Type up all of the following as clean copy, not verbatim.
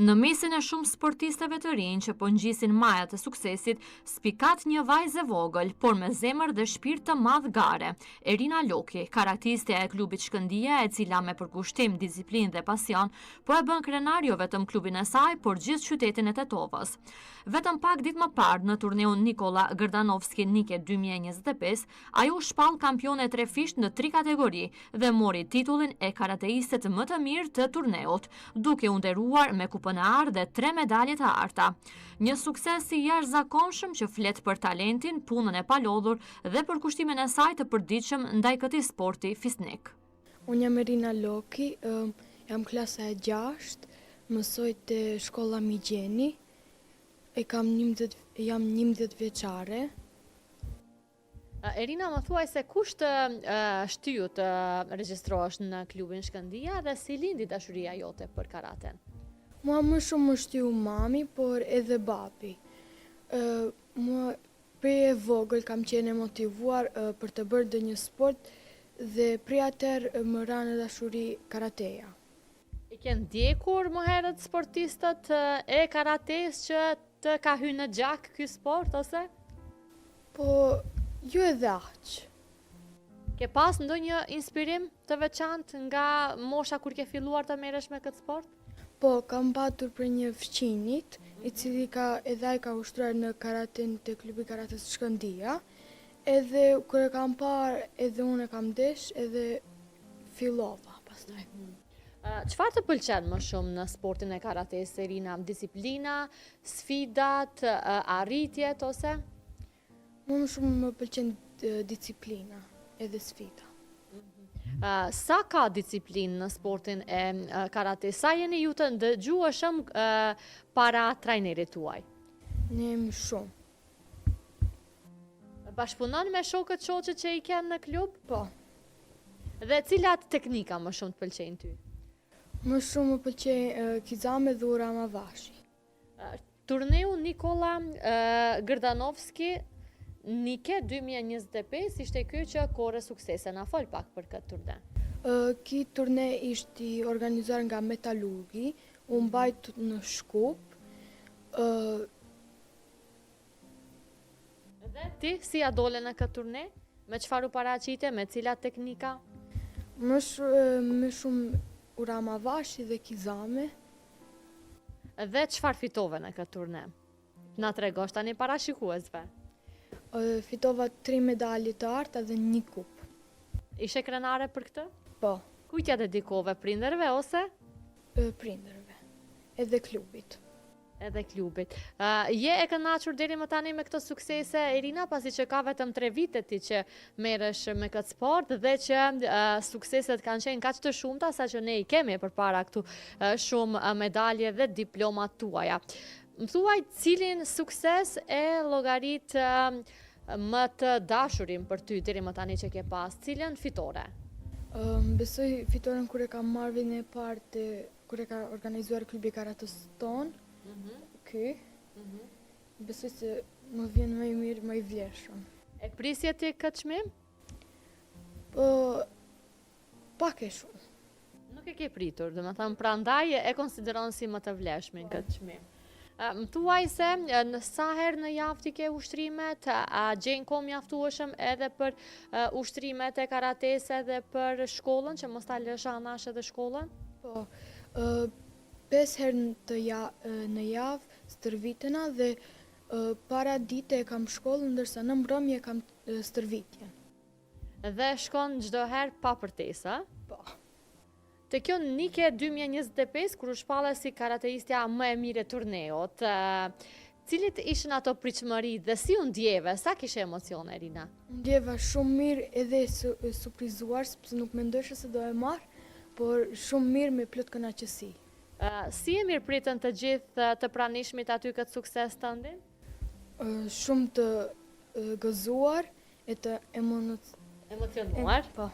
Në mesin e shumë sportistëve të rinj që po ngjisin majat e suksesit, spikat një vajzë e vogël, por me zemër dhe shpirt të madh gare. Erina Loki, karatistja e klubit Shkëndija, e cila me përkushtim, disiplinë dhe pasion, po e bën krenar jo vetëm klubin e saj, por gjithë qytetin e Tetovës. Vetëm pak ditë më parë, në turneun Nikolla Gërdanovski Nike 2025, ajo u shpall kampione e trefishtë në tri kategori dhe mori titullin e karateistet më të mirë të turneut, duke u nderuar me kupën e artë dhe tre medalje të arta. Një sukses i jashtëzakonshëm që flet për talentin, punën e palodhur dhe përkushtimin e saj të përditshëm ndaj këtij sporti fisnik. Unë jam Erina Loki, jam klasa e gjashtë, mësoj te shkolla Migjeni, e kam 11, jam 11 vjeçare. Erina, më thuaj se kush të shtyu të regjistrohesh në klubin Shkëndija dhe si lindi dashuria jote për karaten? Mua më shumë më shtyu mami, por edhe babi. Mua prej e vogël kam qenë e motivuar për të bërë ndonjë sport dhe prej atëherë më ra në dashuri karateja. I ke ndjekur më herët sportistët e karates që të ka hy në gjak ky sport ose? Po, jo edhe aq. Ke pas ndonjë inspirim të veçantë nga mosha kur ke filluar të merresh me këtë sport? Po, kam patur prej një fqinit, i cili ka edhe ai ka ushtruar në karaten te klubi karates Shkëndija, edhe kur e kam parë edhe unë e kam desh edhe fillova pastaj. Çfarë të pëlqen më shumë në sportin e karates, Erina? Disiplina, sfidat, arritjet ose? Mua më shumë më pëlqen disiplina edhe sfida. Sa ka disiplinë në sportin e karates? Sa jeni ju të ndëgjueshëm para trajnerit tuaj? Ne jemi shumë. Bashkëpunon me shokët shoqet që i ke në klub? Po. Dhe cilat teknika më shumë të pëlqejnë ty? Më shumë më pëlqejnë kizame dhe uramavashi. Turneu Nikolla Gërdanovski Nike 2025 ishte ky që kore suksese. Na fol pak për këtë turne. Ky turne ishte i organizuar nga Metalurgi, u mbajt në Shkup. Dhe ti, si ia dole në këtë turne? Me çfarë u paraqite, me cilat teknika? Më më shumë uramavashi dhe kizame. Dhe çfarë fitove në këtë turne? Na tregosh tani para shikuesve. Fitova tri medalje të arta dhe një kupë. Ishe krenare për këtë? Po. Kujt ia dedikove, prindërve ose? Prindërve. Edhe klubit. Edhe klubit. Je e kënaqur deri më tani me këto suksese, Erina, pasi që ka vetëm 3 vite ti që merresh me këtë sport dhe që sukseset kanë qenë kaq të shumta sa që ne i kemi përpara këtu shumë medalje dhe diploma tuaja. Më thuaj cilin sukses e llogarit më të dashurin për ty deri më tani që ke pas, cilën fitore? Besoj fitoren kur e kam marrë vendin e parë te Kur e ka organizuar klubi karates tonë, ky, besoj se më vjen më i mirë, më i vlershëm. E prisje ti këtë çmim? Po, pak e shumë. Nuk e ke pritur, domethënë, prandaj e konsideron si më të vlershmin këtë çmim. Më thuaj se në sa herë në javë ti ke ushtrimet, a gjen kohë mjaftueshëm edhe për ushtrimet e karates edhe për shkollën, që mos ta lësh anash edhe shkollën? Po, 5 herë të ja, në javë stërvitena dhe para dite e kam shkollën, ndërsa në mbrëmje kam stërvitjen. Dhe shkon çdo herë pa përtesë, a? Po. Te kjo Nike 2025, kur u shpalle si karateistja më e mirë e turneut, cilit ishin ato pritshmëritë dhe si u ndjeve, sa kishe emocione, Erina? U ndjeva shumë mirë edhe e surprizuar, sepse nuk mendosha se do e marr, por shumë mirë me plot kënaqësi. Si e mirëpritën të gjithë të pranishmit aty këtë sukses tëndin? Shumë të gëzuar e të emocionuar. Po.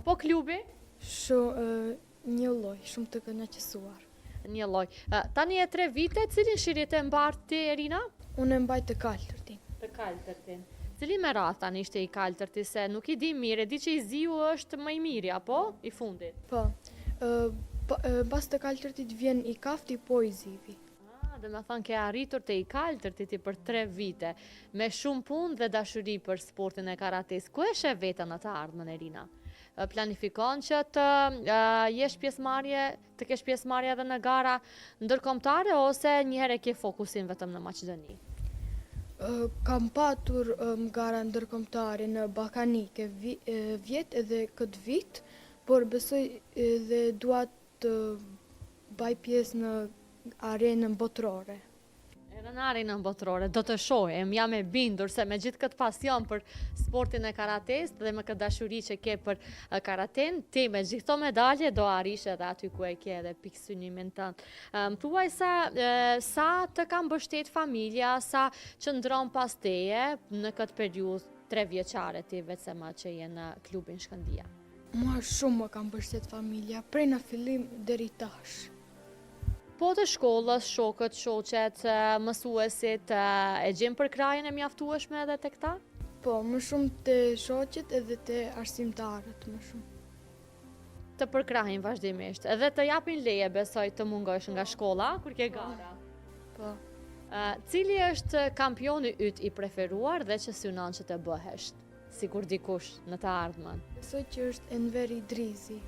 Po klubi? Shumë një lloj, shumë të kënaqësuar. Një lloj. Tani e tre vite, cilin shirit e mbart ti, Erina? Unë e mbaj të kaltërtin. Të kaltërtin. Cili me radhë tani ishte i kaltërti, se nuk i di mirë, e di që i ziu është më i miri, apo? I fundit. Po. Pas të kaltërtit vjen i kafti po i zivi. Ah, domethënë ke arritur te i kaltërti ti për tre vite, me shumë punë dhe dashuri për sportin e karatesë. Ku e sheh veten në të ardhmen, Erina? Planifikon që të jesh pjesëmarrje, të kesh pjesëmarrje edhe në gara ndërkombëtare ose njëherë e ke fokusin vetëm në Maqedoni? Kam patur gara ndërkombëtare në Ballkanike vjet edhe këtë vit, por besoj dhe dua të baj pjesë në arenën botërore. Edhe në arenën botërore, do të shohim, jam e bindur se me gjithë këtë pasion për sportin e karatesë dhe me këtë dashuri që ke për karaten, ti me gjithë këto medalje do arrish edhe aty ku e ke edhe pikësynimin tënd. Më thuaj sa, sa të ka mbështet familja, sa qëndron pas teje në këtë periudhë trevjeçare ti veç se më që je në klubin Shkëndija. Mua shumë më ka mbështet familja, prej në fillim deri tash. Po të shkollës, shokët, shoqet, mësuesit, e gjen përkrahjen e mjaftueshme edhe te këta? Po, më shumë te shoqet edhe te arsimtarët më shumë. Të përkrahin vazhdimisht edhe të japin leje besoj të mungojsh nga shkolla kur ke gara. Po. Cili është kampioni yt i preferuar dhe që synon që të bëhesh sikur dikush në të ardhmen? Besoj që është Enver Idrizi.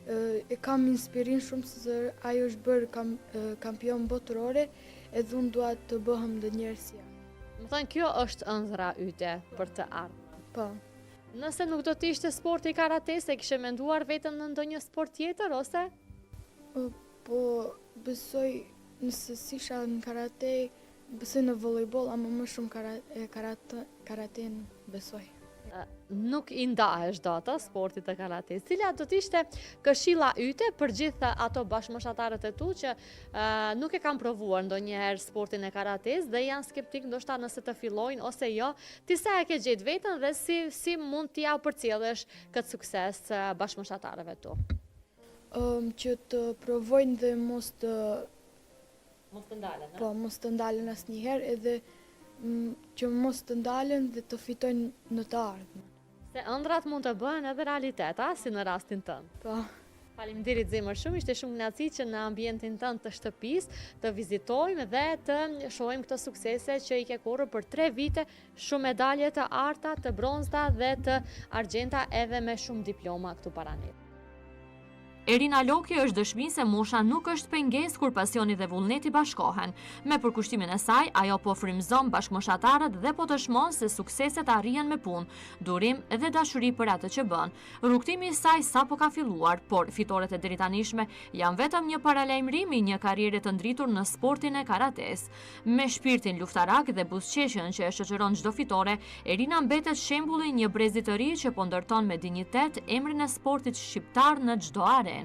E kam inspirim shumë se ai është bërë kam, kampion botërore edhe unë dua të bëhem ndonjëherë si ai. Domethënë kjo është ëndrra yte për të ardhmen. Po. Nëse nuk do të ishte sporti i karatesë, e kishe menduar veten në ndonjë sport tjetër ose? Po, besoj nëse s'isha në karate, Besoj në volejboll ama më shumë karate, karaten besoj. Nuk i ndahesh dot sportit të karatesë. Cila do të ishte këshilla yte për gjithë ato bashkëmoshatarët e tu që nuk e kanë provuar ndonjëherë sportin e karatesë dhe janë skeptik ndoshta nëse të fillojnë ose jo, ti sa e ke gjetë veten dhe si si mund t'ia përcjellësh këtë sukses bashkëmoshatarëve tu? Um, që të provojnë dhe mos të Mos të ndalen, Po, mos të ndalen asnjëherë edhe që mos të ndalen dhe të fitojnë në të ardhmen. Se ëndrrat mund të bëhen edhe realitet, a, si në rastin tënd. Po. Faleminderit zemër shumë, ishte shumë kënaqësi që në ambientin tënd të shtëpisë të vizitojmë dhe të shohim këto suksese që i ke korrur për 3 vite, shumë medalje të arta, të bronzta dhe të argjendta edhe me shumë diploma këtu para nesh. Erina Loki është dëshmi se mosha nuk është pengesë kur pasioni dhe vullneti bashkohen. Me përkushtimin e saj, ajo po frymëzon bashkëmoshatarët dhe po dëshmon se sukseset arrihen me punë, durim dhe dashuri për atë që bën. Rrugëtimi i saj sapo ka filluar, por fitoret e deritanishme janë vetëm një paralajmërim i një karriere të ndritur në sportin e karatesë. Me shpirtin luftarak dhe buzëqeshjen që e shoqëron çdo fitore, Erina mbetet shembulli i një brezi të ri që po ndërton me dinjitet emrin e sportit shqiptar në çdo arenë.